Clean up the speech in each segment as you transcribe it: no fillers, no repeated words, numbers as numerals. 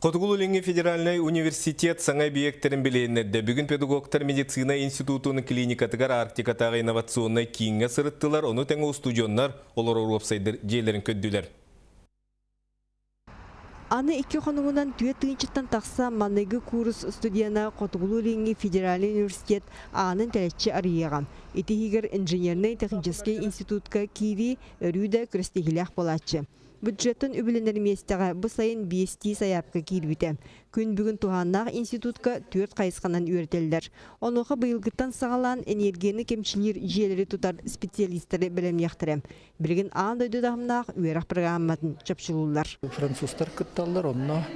Хотугулуу-Илиҥҥи федеральнай университет саҥа эбийиэктэрин билиһиннэрдэ. Бүгүн педагогтар медицина институтун клиникатыгар Арктикатааҕы инновационнай кииҥҥэ сырыттылар, ону тэҥэ устудьуоннар олорор уопсайдар дьиэлэрин көрдүлэр. Аны икки хонугунан 4 тыһыынчаттан тахса маҥнайгы куурус студена Хотугулуу-Илиҥҥи федеральнай университет аанын тэлэччи арыйыаҕа. Ити иһигэр инженернэй-техническэй институтка киирии өрүү да күрэстэһиилээх буолааччы. Бюджеттан үбүлэнэр миэстэҕэ бу сайын биэстии сайаапка киирбитэ. Күн бүгүн туһааннаах институтка түөрт хайысханан үөрэтэллэр. Онуоха быйылгыттан саҕалаан энергияны кэмчилиир дьиэлэри тутар специалистары бэлэмниэхтэрэ. Билигин аан дойду таһымнаах үөрэх программатын чопчулууллар. Французтар кытталлар, онно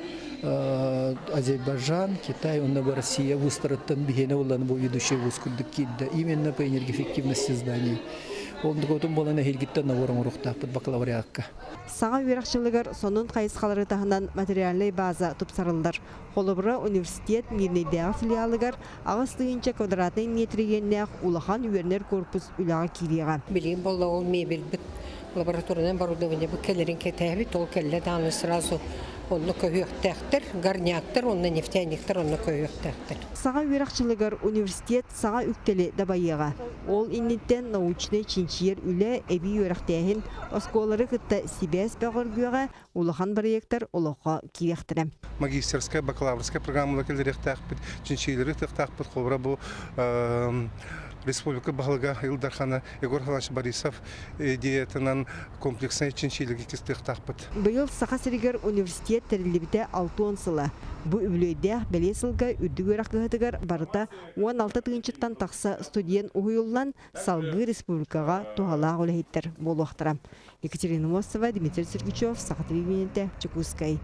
Азербайджан, Китай, онно Россия вузтарыттан биһиэнэ буоллаҕына бу ведущий вуз курдук киирдэ. Именно по энергоэффективности зданий. Ол готун буолан эһиилгиттэн набор оҥоруохтаахпыт бакалавриакка. Саҥа үөрэх дьылыгар сонун хайысхалары таһынан материальнай база тупсарыллар. Холобура, университет Мирнэйдээҕи филиалыгар 8 тыһыынча квадратнай метр иэннээх улахан үөрэнэр корпус үлэҕэ киириэҕэ. Билигин буолла ол мебельбит, лабораторнай оборудование бу кэлэрин кэтээбит, ол кэллэ даҕаны сразу онно көһүөхтээхтэр, горняктар уонна нефтяниктар онно көһүөхтээхтэр. Саҥа үөрэх дьылыгар университет саҥа үктэли дабайыаҕа. Ол инниттэн научнай чинчийэр үлэ, эбии үөрэхтээһин, оскуолалары кытта сибээс бөҕөргүөҕэ, улахан проектар олоххо киириэхтэрэ. Магистерскай, бакалаврскай программалар кэлэриэхтээхпит, чинчийиилэри ыытыахтаахпыт. Холобура, бу республика баһылыга Ил Дархана Егор Николаевич Борисов идеятынан комплекснай чинчийиилэргэ кыстыахтаахпыт. Быйыл Саха сиригэр университет тэриллибитэ 60 сыла. Бу үбүлүөйдээх бэлиэ сылга үрдүк үөрэх кыһатыгар барыта 16 тыһыынчаттан тахса студент уһуйуллан, салгыы республикаҕа туһалаах үлэһиттэр буолуохтара. Екатерина Мостова, Дмитрий Сергучев, Саха телевидениетэ, Дьокуускай.